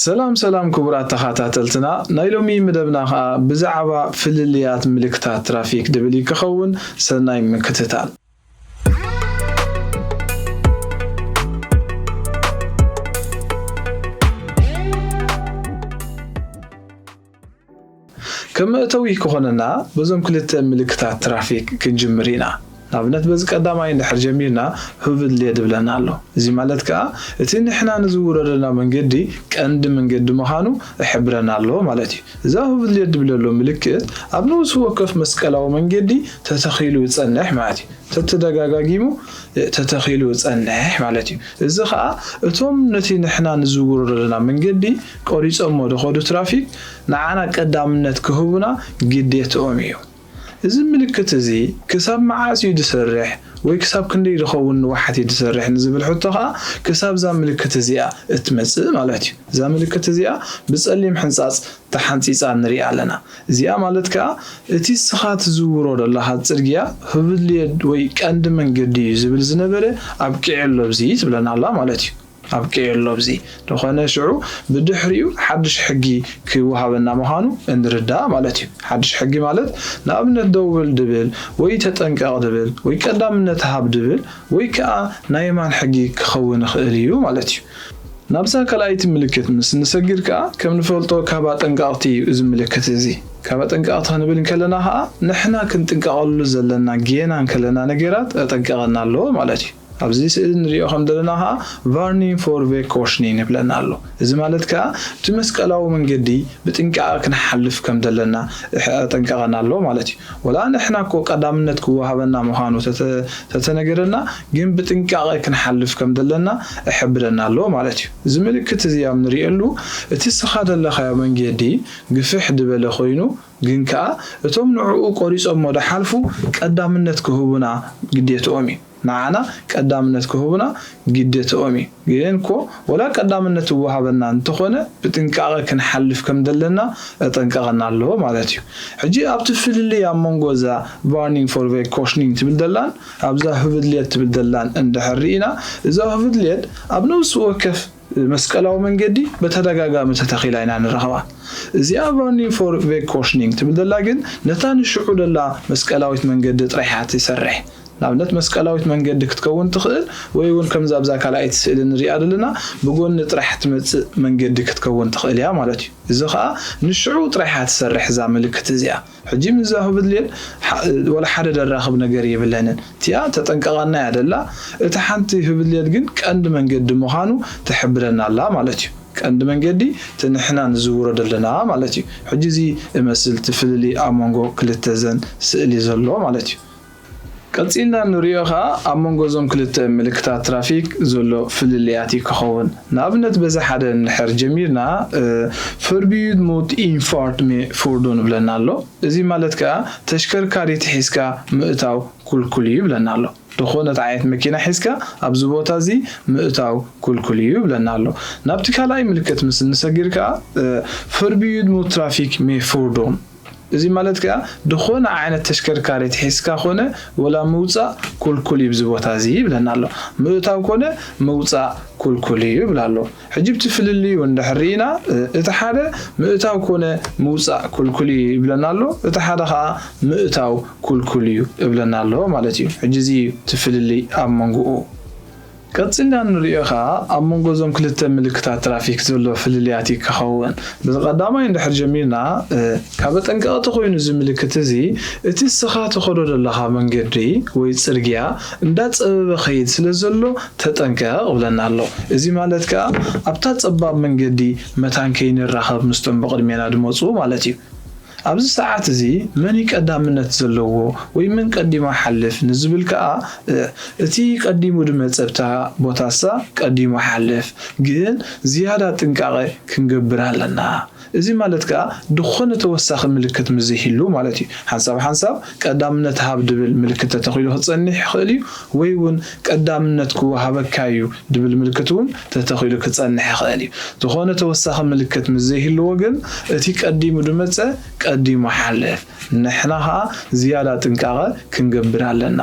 ሰላም ሰላም ክቡራት ተኸታተልትና፣ ናይ ሎሚ መደብና ኸኣ ብዛዕባ ፍልልያት ምልክታት ትራፊክ ድብል እዩ ክኸውን። ሰናይ ምክትታል። ከም መእተዊ ክኾነና በዞም ክልተ ምልክታት ትራፊክ ክንጅምር ኢና። ንኣብነት በዚ ቀዳማይ እንድሕር ጀሚርና፣ ሁቭድሌድ ይብለና ኣሎ። እዚ ማለት ከኣ እቲ ንሕና ንዝውረደና መንገዲ ቀንዲ መንገዲ ምዃኑ ይሕብረና ኣሎ ማለት እዩ። እዛ ሁቭድሌድ ድብለሎ ምልክት ኣብ ንኡስ ወከፍ መስቀላዊ መንገዲ ተተኺሉ ይጸንሕ ማለት እዩ። ተተደጋጋጊሙ ተተኺሉ ይጸንሕ ማለት እዩ። እዚ ኸኣ እቶም ነቲ ንሕና ንዝውረደና መንገዲ ቆሪጾሞ ድኸዱ ትራፊክ ንዓና ቀዳምነት ክህቡና ግዴትኦም እዩ። እዚ ምልክት እዚ ክሳብ መዓስ እዩ ዝሰርሕ ወይ ክሳብ ክንደይ ዝኸውን ንዋሓት እዩ ዝሰርሕ ንዝብል ሕቶ ኸኣ ክሳብ እዛ ምልክት እዚኣ እትመጽእ ማለት እዩ። እዛ ምልክት እዚኣ ብጸሊም ሕንጻጽ ተሓንጺጻ ንሪኣ ኣለና። እዚኣ ማለት ከኣ እቲ ንስኻ ትዝውሮ ዘለኻ ጽርግያ ህብልየድ ወይ ቀንዲ መንገዲ እዩ ዝብል ዝነበረ ኣብቂዑ ኣሎ ኣብዚ ትብለና ኣላ ማለት እዩ። ኣብቂዑ ኣሎ ኣብዚ ዝኾነ ሽዑ ብድሕሪኡ ሓድሽ ሕጊ ክወሃበና ምዃኑ እንርዳእ ማለት እዩ። ሓድሽ ሕጊ ማለት ንኣብነት ደውብል ድብል ወይ ተጠንቀቕ ድብል ወይ ቀዳምነት ሃብ ድብል ወይ ከኣ ናይ የማን ሕጊ ክኸውን ይኽእል እዩ ማለት እዩ። ናብዛ ካልኣይቲ ምልክት ምስ ንሰግር ከኣ ከም ንፈልጦ ካብ ኣጠንቀቕቲ እዩ እዚ ምልክት እዚ። ካብ ኣጠንቀቕቲ ክንብል እንከለና ከኣ ንሕና ክንጥንቀቐሉ ዘለና ጌና እንከለና ነገራት ኣጠንቀቐና ኣሎ ማለት እዩ። ኣብዚ ስእሊ ንሪኦ ከም ዘለና ከኣ ቫርኒንግ ፎር ቬኮሽኒን ይብለና ኣሎ። እዚ ማለት ከኣ እቲ መስቀላዊ መንገዲ ብጥንቃቐ ክንሓልፍ ከም ዘለና ኣጠንቀቐና ኣሎ ማለት እዩ። ወላ ንሕና እኮ ቀዳምነት ክወሃበና ምዃኑ ተተ- ተተነገረና ግን ብጥንቃቐ ክንሓልፍ ከም ዘለና እሕብረና ኣሎ ማለት እዩ። እዚ ምልክት እዚ ኣብ ንሪኤሉ እቲ ስኻ ዘለኻዮ መንገዲ ግፍሕ ዝበለ ኮይኑ ግን ከኣ እቶም ንዕኡ ቆሪጾሞ ድሓልፉ ቀዳምነት ክህቡና ግዴትኦም እዩ። ንዓና ቀዳምነት ክህቡና ግዴትኦም እዩ። ግን እኮ ወላ ቀዳምነት ይወሃበና እንተኾነ ብጥንቃቐ ክንሓልፍ ከም ዘለና እጠንቀቐና ኣለዎ ማለት እዩ። ሕጂ ኣብቲ ፍልልይ ኣብ መንጎ እዛ ቫርኒንግ ፎር ቬኮሽኒንግ ትብል ደላን ኣብዛ ሁብድሌድ ትብል ደላን እንድሕር ርኢና እዛ ሁብድሌድ ኣብ ነብሲ ወከፍ መስቀላዊ መንገዲ ብተደጋጋሚ ተተኺላ ኢና ንረኽባ። እዚኣ ቫርኒንግ ፎር ቬኮሽኒንግ ትብል ደላ ግን ነታ ንሽዑ ደላ መስቀላዊት መንገዲ ጥራይ እያ ትሰርሕ። ንኣብነት መስቀላዊት መንገዲ ክትከውን ትኽእል ወይ እውን ከምዛ ኣብዛ ካልኣይቲ ስእሊ ንሪኣ ዘለና ብጎኒ ጥራሕ ትመጽእ መንገዲ ክትከውን ትኽእል እያ ማለት እዩ። እዚ ኸኣ ንሽዑ ጥራሕ እያ ትሰርሕ እዛ ምልክት እዚኣ። ሕጂ ምስዛ ህብድሌድ ወላ ሓደ ደራኽብ ነገር የብለንን። እቲኣ ተጠንቀቐና እያ ደላ። እታ ሓንቲ ህብድሌድ ግን ቀንዲ መንገዲ ምዃኑ ትሕብረና ኣላ ማለት እዩ። ቀንዲ መንገዲ እቲ ንሕና ንዝውሮ ዘለና ማለት እዩ። ሕጂ እዚ እመስል እቲ ፍልልይ ኣብ መንጎ ክልተ ዘን ስእሊ ዘሎ ማለት እዩ። ቀጺልና ንሪኦ ኸኣ ኣብ መንጎ እዞም ክልተ ምልክታት ትራፊክ ዘሎ ፍልልያት እዩ ክኸውን። ንኣብነት በዚ ሓደ እንድሕር ጀሚርና ፎርቢዩድ ሙት ኢንፋርት ሜ ፎርዶን ይብለና ኣሎ። እዚ ማለት ከኣ ተሽከርካሪት ሒዝካ ምእታው ኩልኩል እዩ ይብለና ኣሎ። ዝኾነት ዓይነት መኪና ሒዝካ ኣብዚ ቦታ እዚ ምእታው ኩልኩል እዩ ይብለና ኣሎ። ናብቲ ካልኣይ ምልክት ምስ እንሰግር ከኣ ፎርቢዩድ ሙት ትራፊክ ሜ ፎርዶን እዚ ማለት ከኣ ዝኾነ ዓይነት ተሽከርካሪት ሒዝካ ኮነ ወላ ምውጻእ ኩልኩል እዩ ኣብዚ ቦታ እዚ ይብለና ኣሎ። ምእታው ኮነ ምውጻእ ኩልኩል እዩ ይብል ኣሎ። ሕጂ ብቲ ፍልልዩ እንድሕር ርኢና እቲ ሓደ ምእታው ኮነ ምውጻእ ኩልኩል እዩ ይብለና ኣሎ፣ እቲ ሓደ ከኣ ምእታው ኩልኩል እዩ እብለና ኣሎ ማለት እዩ። ሕጂ እዚ እዩ እቲ ፍልልይ ኣብ መንጎኡ። ቀጺልና ንሪኦ ኸኣ ኣብ መንጎ እዞም ክልተ ምልክታት ትራፊክ ዘሎ ፍልልያት እዩ ክኸውን። በዚ ቀዳማይ እንድሕር ጀሚርና ካብ ኣጠንቀቕቲ ኮይኑ እዚ ምልክት እዚ እቲ ንስኻ ትኸዶ ዘለኻ መንገዲ ወይ ጽርግያ እንዳጸበበ ኸይድ ስለ ዘሎ ተጠንቀቕ እብለና ኣሎ። እዚ ማለት ከኣ ኣብታ ጸባብ መንገዲ መታን ከይንራኸብ ምስቶም ብቕድሜና ድመጹ ማለት እዩ። ኣብዚ ሰዓት እዚ መን እዩ ቀዳምነት ዘለዎ ወይ መን ቀዲሙ ሓልፍ ንዝብል ከኣ እቲ ቀዲሙ ድመጸ ኣብታ ቦታሳ ቀዲሙ ሓልፍ ግን ዝያዳ ጥንቃቐ ክንገብር ኣለና። እዚ ማለት ከኣ ድኾነ ተወሳኺ ምልክት ምስ ዘይህሉ ማለት እዩ። ሓንሳብ ሓንሳብ ቀዳምነት ሃብ ድብል ምልክት ተተኺሉ ክጸንሕ ይኽእል እዩ ወይ እውን ቀዳምነት ክወሃበካ እዩ ድብል ምልክት እውን ተተኺሉ ክጸንሕ ይኽእል እዩ። ዝኾነ ተወሳኺ ምልክት ምስ ዘይህልዎ ግን እቲ ቀዲሙ ድመጸ ቀዲሙ ሓልፍ። ንሕና ኸኣ ዝያዳ ጥንቃቐ ክንገብር ኣለና።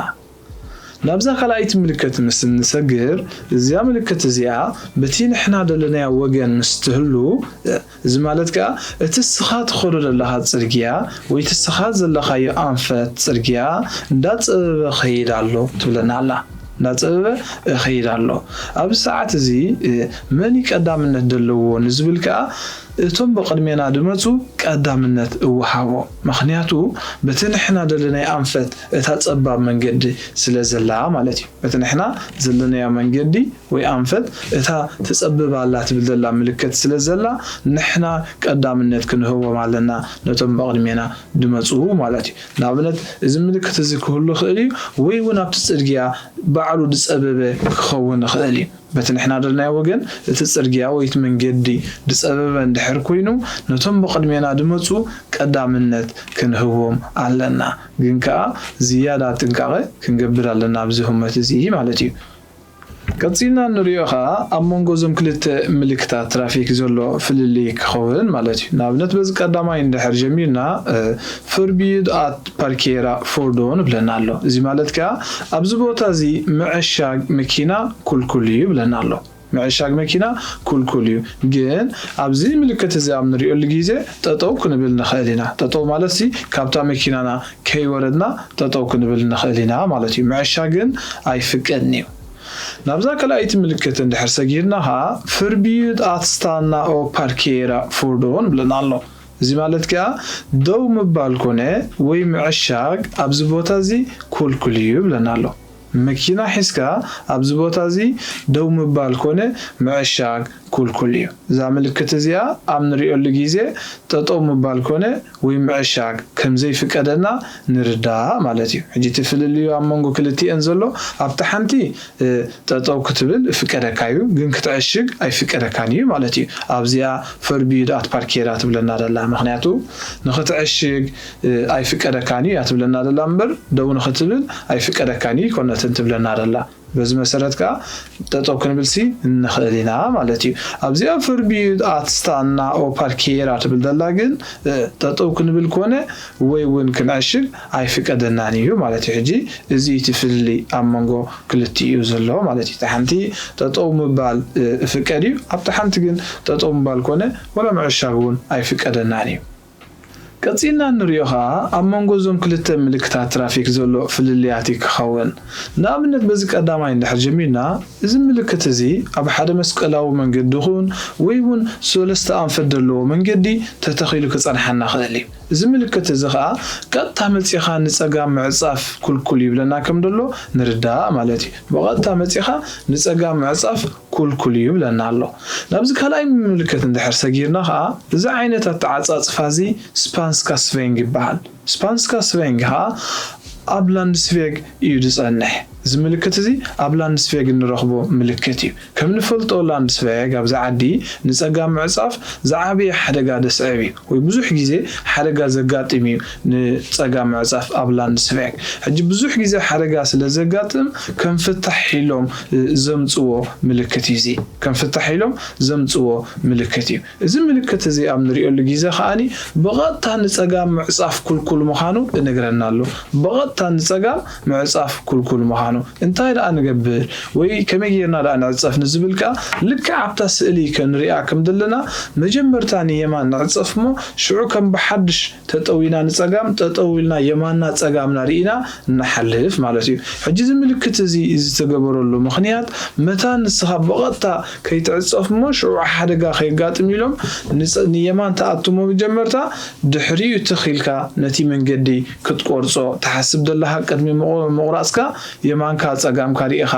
ናብዛ ካልኣይቲ ምልክት ምስ እንሰግር፣ እዚኣ ምልክት እዚኣ በቲ ንሕና ደለናዮ ወገን ምስ ትህሉ፣ እዚ ማለት ከኣ እቲ እስኻ ትኸዶ ዘለኻ ጽርግያ ወይ እቲ እስኻ ዘለኻዮ ኣንፈት ጽርግያ እንዳጸበበ ኸይድ ኣሎ ትብለና ኣላ። እንዳጸበበ ኸይድ ኣሎ። ኣብዚ ሰዓት እዚ መን ቀዳምነት ደለዎ ንዝብል ከኣ እቶም ብቕድሜና ድመጹ ቀዳምነት እወሃቦ። ምኽንያቱ በቲ ንሕና ደለናዮ ኣንፈት እታ ጸባብ መንገዲ ስለ ዘላ ማለት እዩ። በቲ ንሕና ዘለናዮ መንገዲ ወይ ኣንፈት እታ ትጸብብ ኣላ ትብል ዘላ ምልክት ስለ ዘላ ንሕና ቀዳምነት ክንህቦም ኣለና ነቶም ብቕድሜና ድመጹ ማለት እዩ። ንኣብነት እዚ ምልክት እዚ ክህሉ ይኽእል እዩ ወይ እውን ኣብቲ ጽርግያ ባዕሉ ዝጸበበ ክኸውን ይኽእል እዩ። በቲ ንሕና ደለናዮ ወገን እቲ ጽርግያ ወይ እቲ መንገዲ ዝጸበበ እንድሕር ኮይኑ ነቶም ብቕድሜና ድመጹ ቀዳምነት ክንህቦም ኣለና። ግን ከኣ ዝያዳ ጥንቃቐ ክንገብር ኣለና ኣብዚ ህሞት እዚ ማለት እዩ። ቀጺልና ንሪኦ ኸኣ ኣብ መንጎ እዞም ክልተ ምልክታት ትራፊክ ዘሎ ፍልልይ ክኸውን ማለት እዩ። ንኣብነት በዚ ቀዳማይ እንድሕር ጀሚርና ፎርቢዩድ ኣት ፓርኬራ ፎርዶን ይብለና ኣሎ። እዚ ማለት ከኣ ኣብዚ ቦታ እዚ ምዕሻግ መኪና ኩልኩል እዩ ይብለና ኣሎ። ምዕሻግ መኪና ኩልኩል እዩ። ግን ኣብዚ ምልክት እዚ ኣብ ንሪኦሉ ግዜ ጠጠው ክንብል ንኽእል ኢና። ጠጠው ማለት ሲ ካብታ መኪናና ከይወረድና ጠጠው ክንብል ንኽእል ኢና ማለት እዩ። ምዕሻግ ግን ኣይፍቀድን እዩ። ናብዛ ካልኣይቲ ምልክት እንድሕር ሰጊርና ኸዓ ፍርቢዩድ ኣትስታና ኦ ፓርኬራ ፎርዶን ብለና ኣሎ። እዚ ማለት ከኣ ደው ምባል ኮነ ወይ ምዕሻግ ኣብዚ ቦታ እዚ ኩልኩል እዩ ብለና ኣሎ። መኪና ሒዝካ ኣብዚ ቦታ እዚ ደው ምባል ኮነ ምዕሻግ ኩልኩል እዩ። እዛ ምልክት እዚኣ ኣብ ንሪኦሉ ግዜ ጠጠው ምባል ኮነ ወይ ምዕሻግ ከም ዘይፍቀደና ንርዳእ ማለት እዩ። ሕጂ እቲ ፍልልዩ ኣብ መንጎ ክልቲኤን ዘሎ ኣብታ ሓንቲ ጠጠው ክትብል ይፍቀደካ እዩ፣ ግን ክትዕሽግ ኣይፍቀደካን እዩ ማለት እዩ። ኣብዚኣ ፈርቢዩድ ኣት ፓርኬራ ትብለና ደላ፣ ምኽንያቱ ንኽትዕሽግ ኣይፍቀደካን እዩ እያ ትብለና ደላ እምበር ደው ንኽትብል ኣይፍቀደካን እዩ ኣይኮነትን ትብለና ደላ። በዚ መሰረት ከዓ ጠጠው ክንብልሲ ንኽእል ኢና ማለት እዩ። ኣብዚኣ ፈርቢዩድ ኣት ስታና ኦ ፓርኬራ ትብል ደላ ግን ጠጠው ክንብል ኮነ ወይ እውን ክንዕሽግ ኣይፍቀደናን እዩ ማለት እዩ። ሕጂ እዚ እቲ ፍልልይ ኣብ መንጎ ክልቲኡ ዘሎ ማለት እዩ። እቲ ሓንቲ ጠጠው ምባል ይፍቀድ እዩ፣ ኣብቲ ሓንቲ ግን ጠጠው ምባል ኮነ ወላ ምዕሻግ እውን ኣይፍቀደናን እዩ። ቀጺልና እንሪኦ ኸኣ ኣብ መንጎ እዞም ክልተ ምልክታት ትራፊክ ዘሎ ፍልልያት እዩ ክኸውን። ንኣብነት በዚ ቀዳማይ እንድሕር ጀሚርና፣ እዚ ምልክት እዚ ኣብ ሓደ መስቀላዊ መንገዲ ይኹን ወይ እውን ሰለስተ ኣንፈት ዘለዎ መንገዲ ተተኺሉ ክጸንሓና ይኽእል እዩ። እዚ ምልክት እዚ ኸኣ ቀጥታ መጺኻ ንጸጋም ምዕጻፍ ኩልኩል ይብለና ከም ዘሎ ንርዳእ ማለት እዩ። ብቐጥታ መጺኻ ንጸጋም ምዕጻፍ ኩልኩል እዩ ይብለና ኣሎ። ናብዚ ካልኣይ ምልክት እንድሕር ሰጊርና ኸኣ እዚ ዓይነት ኣተዓጻጽፋ እዚ ስፓንስካ ስቬንግ ይበሃል። ስፓንስካ ስቬንግ ኸኣ ኣብ ላንድስቬግ እዩ ዝጸንሕ። እዚ ምልክት እዚ ኣብ ላንድስቬግ እንረኽቦ ምልክት እዩ። ከም ንፈልጦ ላንድስቬግ ኣብዚ ዓዲ ንጸጋም ምዕጻፍ ዝዓበየ ሓደጋ ዘስዕብ እዩ ወይ ብዙሕ ግዜ ሓደጋ ዘጋጥም እዩ ንጸጋም ምዕጻፍ ኣብ ላንድስቬግ። ሕጂ ብዙሕ ግዜ ሓደጋ ስለ ዘጋጥም ከም ፍታሕ ኢሎም ዘምጽዎ ምልክት እዩ እዚ። ከም ፍታሕ ኢሎም ዘምጽዎ ምልክት እዩ። እዚ ምልክት እዚ ኣብ ንሪኦሉ ግዜ ከኣኒ ብቐጥታ ንጸጋም ምዕጻፍ ኩልኩል ምዃኑ እነግረና ኣሎ። ብቐጥታ ንጸጋም ምዕጻፍ ኩልኩል ምዃኑ። እንታይ ደኣ ንገብር ወይ ከመይ ጌርና ደኣ ንዕጸፍ ንዝብል ከኣ ልክዕ ኣብታ ስእሊ ክንሪኣ ከም ዘለና መጀመርታ ንየማን ንዕጸፍ እሞ ሽዑ ከም ብሓድሽ ጠጠው ኢና ንጸጋም፣ ጠጠው ኢልና የማንና ጸጋምና ርኢና ንሓልፍ ማለት እዩ። ሕጂ እዚ ምልክት እዚ ዝተገበረሉ ምኽንያት መታን ንስኻ ብቐጥታ ከይትዕጸፍ እሞ ሽዑ ሓደጋ ከየጋጥም ኢሎም ንጸ-፣ ንየማን ትኣቱ እሞ መጀመርታ ድሕሪኡ ትኽ ኢልካ ነቲ መንገዲ ክትቆርጾ ትሓስብ ዘለኻ ቅድሚ ምቑ-፣ ምቑራጽካ የማንካ ጸጋምካ ርኢኻ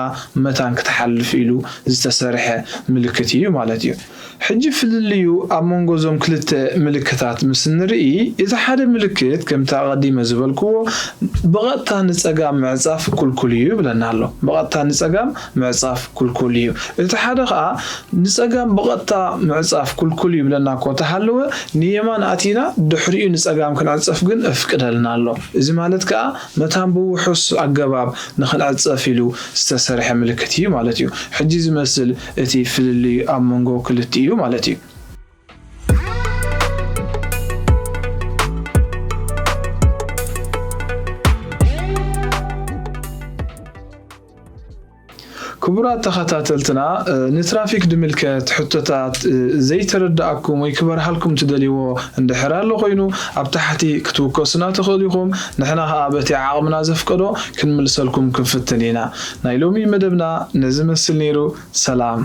መታን ክትሓልፍ ኢሉ ዝተሰርሐ ምልክት እዩ ማለት እዩ። ሕጂ ፍልልዩ ኣብ መንጎ እዞም ክልተ ምልክታት ምስ እንርኢ፣ እቲ ሓደ ምልክት ከምቲ ኣቐዲመ ዝበልክዎ ብቐጥታ ንጸጋም ምዕጻፍ ኩልኩል እዩ ይብለና ኣሎ። ብቐጥታ ንጸጋም ምዕጻፍ ኩልኩል እዩ። እቲ ሓደ ኸኣ ንጸጋም ብቐጥታ ምዕጻፍ ኩልኩል ይብለና እኮ ተሃለወ ንየማን ኣቲና ድሕሪኡ ንጸጋም ክንዕጸፍ ግን እፍቅደልና ኣሎ። እዚ ማለት ከኣ መታን ብውሑስ ኣገባብ ንኽንዕጸፍ ኢሉ ዝተሰርሐ ምልክት እዩ ማለት እዩ። ሕጂ ዝመስል እቲ ፍልልይ ኣብ መንጎ ክልቲኡ ማለት እዩ። ክቡራት ተኸታተልትና፣ ንትራፊክ ድምልከት ሕቶታት ዘይተረዳኣኩም ወይ ክበርሃልኩም ትደልይዎ እንድሕር ኣሎ ኮይኑ፣ ኣብ ታሕቲ ክትውከሱና ትኽእሉ ኢኹም። ንሕና ኸኣ በቲ ዓቕምና ዘፍቀዶ ክንምልሰልኩም ክንፍትን ኢና። ናይ ሎሚ መደብና ነዚ መስል ነይሩ። ሰላም።